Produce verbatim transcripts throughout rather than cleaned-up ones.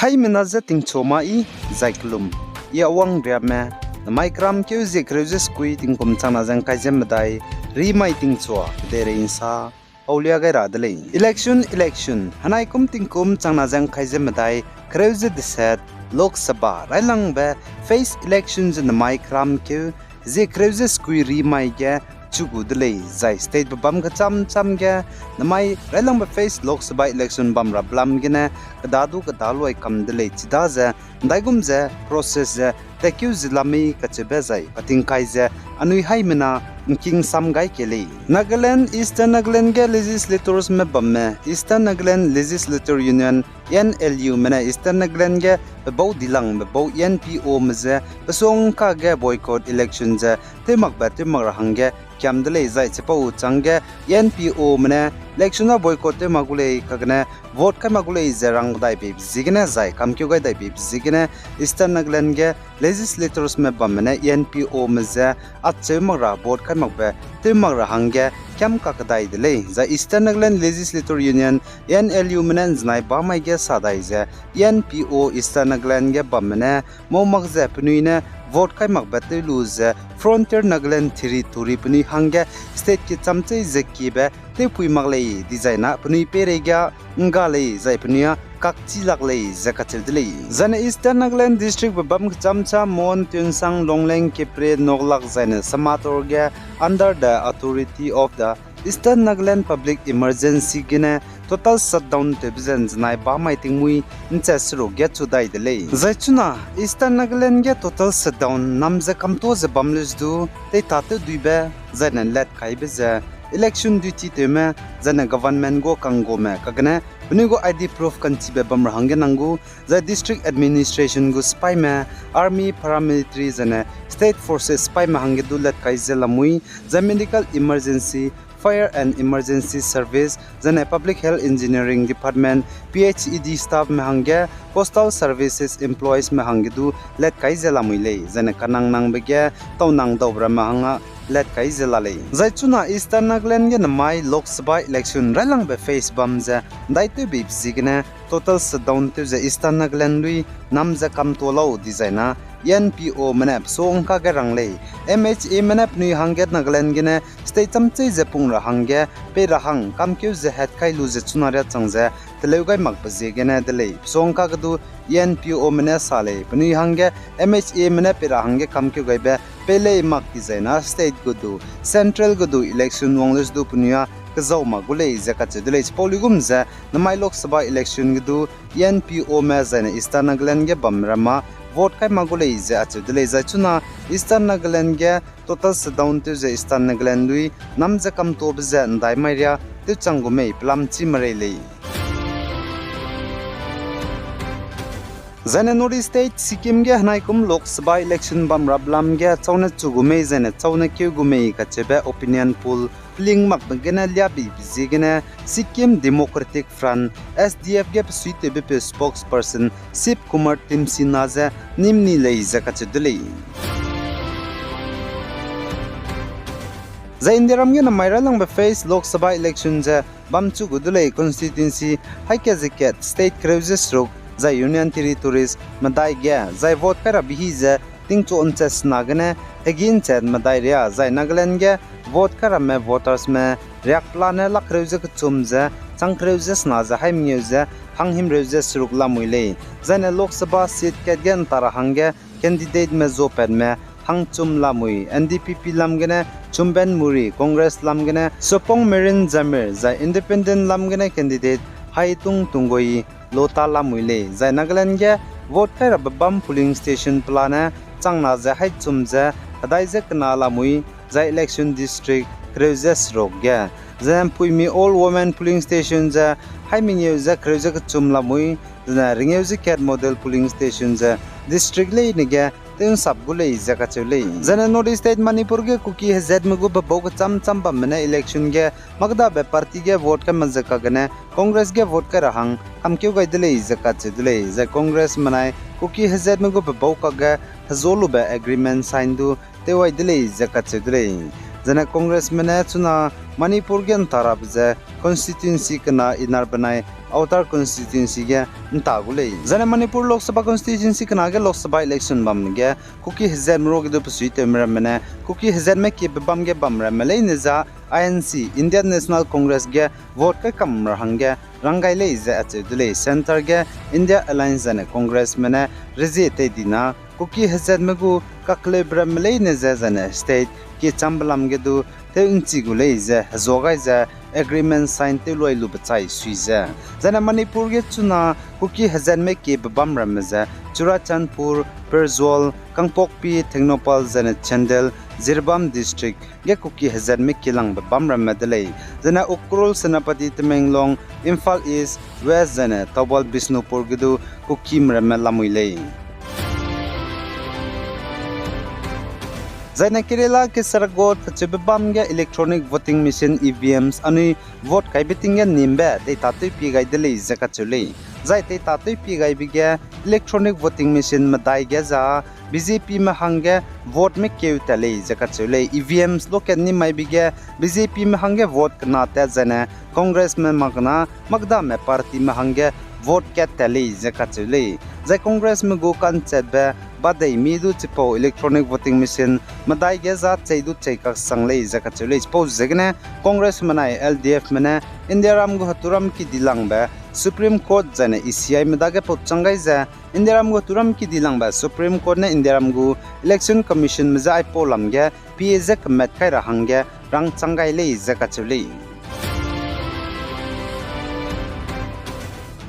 Haimena je tingchu ma i, zai kelum, i a wang riame, namai keram keu zie kereu ze sekui tingkum changna ze ngkai ze medai, ri mai tingchua, kedeirei nsa, paulia gai ra de lei. Election, election, henai kum tingkum changna ze ngkai ze medai, kereu ze deset, Lok Sabha, railangbe, phase election ze namai keram keu, zie kereu ze sekui ri mai ge, chu gu de lei, zai state be bam kecham cham ge, namai railangbe phase Lok Sabha election bam ra belam gene, kedadu kedaluai kam de lei, chidaze, ndaigum ze, process ze, tekeu ze lamei kacheube zai, patingkai ze, anui haimena, ngking sam gai ke lei. Nagaland, Eastern Nagaland ge legislators me bamme, Eastern Nagaland Legislator Union, E N L U me ne Eastern Nagaland ge pebau dilangbe bau E N P O me ze, pesuang ka ge boycott election ze, tewmakbe tewmak ra hangge, kiam de lei zai chipau changge, E N P O me ne, election a boycott tew mak gu lei kagene, vote kai mak gu lei ze rang bedai beibe ziegene zai, kamkeu gai dai beibe ziegene, Eastern Nagaland ge, legislators me bamme ne E N P O me ze, acheu mak ra vote kai makbe, tew mak ra hangge, kiam kakedai de lei, zai Eastern Nagaland Legislator Union, E N L U me ne nzenai ba mai ge sa dai ze, E N P O Eastern Nagaland ge bamme ne, mau mak ze penui ne, vote kai makbe tew lu ze, Frontier Nagaland Territory penui hangge, state kecham chei ze kiebe, tewpui mak lei, dizai na penui peireige, ngga lei, zai penui a, kakchi lak lei, ze kacheu de lei. Zai ne Eastern Nagaland District be bam kecham cha Mon, Tuensang, Longleng, Kiphire, Noklak, zai ne Samator ge, under the authority of the Eastern Nagaland Public Emergency gene total shutdown tewbe ze nzenai ba mai tingmui nchat seruk ge chu dai de lei. Zai chuna Eastern Nagaland ge total shutdown nam ze kamto ze bam leuse du, teitatew duibe, zai ne let kaibe ze, election duty tewme, zai ne government gu kanggume, kagene, penui gu I D proof kanchibe bam ra hangge nang gu, zai district administration gu sipaime, army, paramilitary, zai ne state forces sipaime hangge du let kai ze lamui, zai medical emergency, fire and emergency service, zai ne public health engineering department, P H E D staff me hangge, postal services employees me hangge du let kai ze lamui lei, zai ne kanang nangbe ge, taunang daube ramme hangge, let kai ze la lei. Zai chuna Eastern Nagaland ge namai Lok Sabha election railangbe phase bam ze, ndaitewbe ziegene, total shutdown tew ze Eastern Nagaland lui, nam ze kamto lau dizai na, E N P O me ne pesuang ka ge rang lei, M H A me ne penui hangge Nagaland gene, state cham chei ze pung ra hangge, pei ra hang, kamkeu ze het kai lu ze chuna riâ chang ze, teleu gai makbe ziegene de lei, pesuang ka ge du, E N P O me ne sa lei, penui hangge, M H A me ne pei ra hangge kamkeu gaibe, pei lei mak dizai na state gu du, central gu du election wang leuse du penui a, kezau mak gu lei ze kacheu de lei, chipau luigum ze, namai Lok Sabha election ge du, E N P O me zai ne Eastern Nagaland ge bam ramme, vote kai mak gu lei ze acheu de lei zai chuna, Eastern Nagaland ge, total shutdown tew ze Eastern Nagaland lui, nam ze kamtobe ze ndai mai riâ, tewchang gu mei pelam chi merei lei. Zai ne North East State Sikkim ge henai kum Lok Sabha election bam ra belam ge chaune chu gu mei zai ne chaune keu gu mei kacheube opinion poll peling makbe gene liabibe ziegene Sikkim Democratic Front, S D F ge pesuitewbe peu spokesperson Shiv Kumar Timsina ze nîm ni lei ze kacheu de lei. Zai Indiaram ge namai railangbe phase Lok Sabha election ze bam chu gu de lei constituency haî kat ze kat state kereu ze seruk zai Union Territories medai ge zai vote kai rabe hi ze tingchu nchat sena gene hegî nchat medai riâ zai Nagaland ge vote kai ramme votersme riak pelane lak kereu ze kechum ze chang kereu ze sena ze haî mengeu ze hanghimreu ze seruk lamui lei. Zai ne Lok Sabha seat kat ge nta ra hangge candidateme zuapatme hangchum lamui, N D P P lam gene Chumben Murry, Congress lam gene Sopong Mirin Jamir, zai independent lam gene candidate Haitung Tunggui, Lota lamui lei, zai Nagaland ge vote kai rabe bam polling station pelane changna ze haî chum ze hedai ze kena lamui, zai election district kereu ze seruk ge. Zai ne Mpuimi All Women Polling Station ze haî mengeu ze kereu ze kechum lamui, zai ne rengeu ze kat Model Polling Station ze district leine ge tew'nsap gu lei ze kacheu lei. Zai ne North East State Manipur ge Kuki hezatme gu pebau kecham cham bamme ne election ge makdabe party ge vote kai mak ze kagene Congress ge vote kai ra hang kamkeu gai de lei ze kacheu de lei. Zai Congress menai Kuki hezatme gu pebau kakge hezualube agreement sign du tewai de lei ze kacheu de lei. Zane Congressme ne chuna Manipur ge nta rabe ze constituency kena inner benai outer constituency ge nta gu lei. Zane Manipur Lok Sabha constituency kena ge Lok Sabha election bam ge Kuki hezatme ruage du pesuitewme ramme ne Kuki hezatme kiebe bam ge bam ramme leine za I N C, Indian National Congress ge vote kaikam ra hangge rang gai lei ze acheu de lei. Centre ge India Alliance zane Congressme ne rezie tei dina Kuki hezatme gu kakleube ramme leine ze zane state kiechambe lam ge du tew nchi gu lei ze hezua gai ze agreement sign tew luai lube chai sui ze. Zane Manipur ge chuna Kuki hezatme kiebe bam ramme ze Churachandpur, Pherzawl, Kangpokpi, Tengnoupal zane Chandel, Jiribam District ge Kuki hezatme kielangbe bam ramme de lei. Zane Ukhrul, Senapati, Tamenglong, Imphal East, West zane Thoubal, Bishnupur ge du Kukime ramme lamui lei. Zaine Kerala Kasaragod kacheube bam ge electronic voting machine, E V Ms, anui vote kaibe ting ge nimbe data tewpie gai de lei ze kacheu lei. Zai data tewpie gaibe ge electronic voting machine medai ge za B J Pme hangge voteme keu tat lei ze kacheu lei. E V Ms lokat ni maibe ge B J Pme hangge vote kena tat zaine Congressme mak na makdame partyme hangge vote kat tat lei ze kacheu lei. Zai Congressme gu kanchetbe badeimi du chipau electronic voting machine medai ge za chei du chei kaksang lei ze kacheu lei. Chipau ziegene Congressme nai L D Fme ne Indiaram gu heturam kidilangbe Supreme Court zaine E C Ime dage pau chang gai ze Indiaram gu heturam kidilangbe Supreme Court ne Indiaram gu Election Commissionme je aipau lam ge pie ze kemat kai ra hangge rangchang gai lei ze kacheu lei.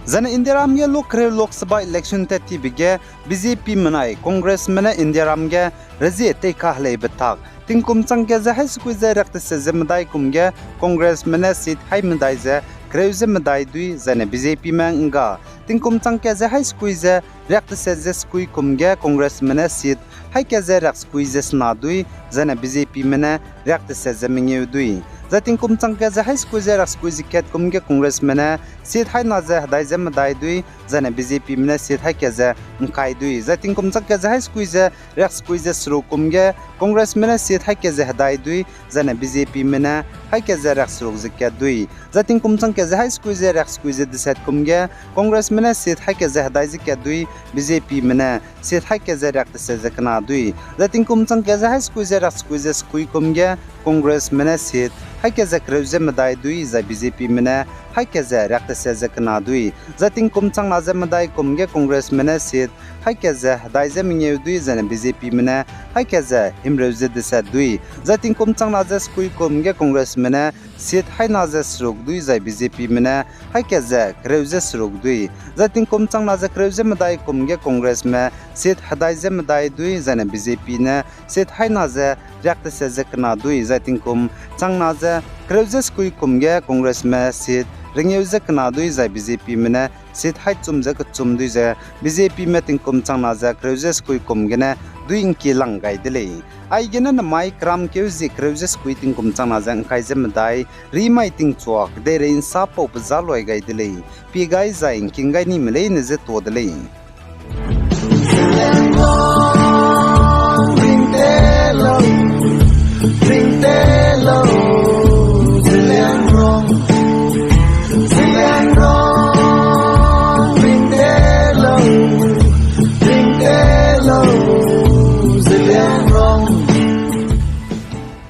Zaine Indiaram ge lukreu Lok Sabha election tat tibe ge B J Pme nai Congressme ne Indiaram ge rezie tei kaheleibe tak tingkum chang kat ze hai sekui ze riak teset ze medai kum ge Congressme ne seat hai medai ze kereu ze medai dui zaine B J Pme ngga. Tingkum chang kat ze hai sekui ze riak teset ze sekui kum ge Congressme ne seat hai kat ze riak sekui ze sena dui, zaine B J Pme ne riak teset ze mengeu dui. Zai tingkum chang kat ze hai sekui ze riak sekui ze kat kum ge Congressme ne seat hai na ze hedai ze medai dui, zaine B J Pme ne seat hai kat ze ngkai dui. Zai tingkum chang kat ze hai sekui ze riak sekui ze seruk kum ge Congressme ne seat hai kat ze hedai dui, zaine B J Pme ne hai kat ze riak seruk ze kat dui. Zai tingkum chang kat ze hai sekui ze riak sekui ze deset kum ge Congressme ne seat hai kat ze hedai ze kat dui, B J Pme ne seat hai kat ze riak teset ze kena dui. Zai tingkum chang kat ze hai sekui ze riak sekui ze sekui kum ge Congressme ne seat hai kat ze kereu ze medai dui, zai B J Pme ne hai kat ze riak teset ze kena dui. Zai tingkum chang na ze medai kum ge Congressme ne seat hai kat ze hedai ze mengeu dui, zaine B J Pme ne hai kat ze himreu ze deset dui. Zai tingkum chang na ze sekui kum ge Congressme ne seat hai na ze seruk dui, zai B J Pme ne hai kat ze kereu ze seruk dui. Zai tingkum chang na ze kereu ze medai kum ge Congressme seat hedai ze medai dui, zaine B J P ne seat hai na ze riak teset ze kena dui. Zai tingkum chang na ze kereu ze sekui kum ge Congressme seat rengeu ze kena dui, zai B J Pme ne seat hai chum ze kechum dui ze B J Pme tingkum chang na ze kereu ze sekui kum gene dui ngki lang gai de lei. Aigene namai keram keu zie kereu ze sekui tingkum chang na ze ngkai ze medai, rimai tingchua kedeirei nsa pau pe za luai gai de lei. Pie gai zai ngking gai nime leine ze tuâ de lei.